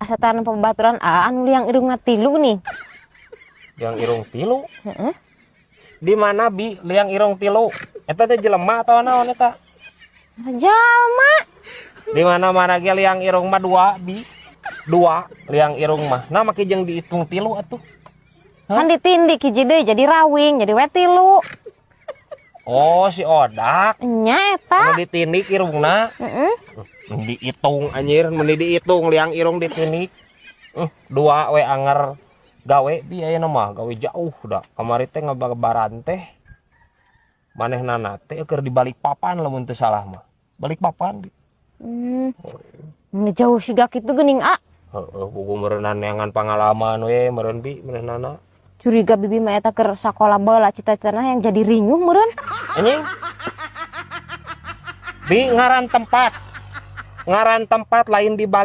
Asa tanah pebaturan aa anu liang irungna tilu nih. Liang irung tilu? Heeh. Di mana, Bi, liang irung tilu? Eta teh jelema atau naon eta? Jalma. Di mana-mana ge liang irung mah dua, Bi. Dua liang irung mah. Nah, make jeung dihitung tilu atuh. Kan ditindik hiji deui jadi rawing, jadi we tilu. Oh, si Odak. Nya eta. Anu ditindik irungna. Heeh. Mun dihitung anjir, mun dihitung liang irung ditindik. Dua we anger gawe, Bi, ayeuna mah gawe jauh da. Kamari teh ngababaran teh. Manehna teh keur di Balikpapan lamun teu salah mah. Balikpapan, Bi. Mun jauh siga kitu geuning, A. Heeh, buku meureunnan neangan pangalaman we meureun, Bi, meureunana. Curiga bibi mah eta keur sakola baheula cita-citana yang jadi rinyuh meureun. Anjing. Bi, ngaran tempat. Ngaran tempat lain di Bali.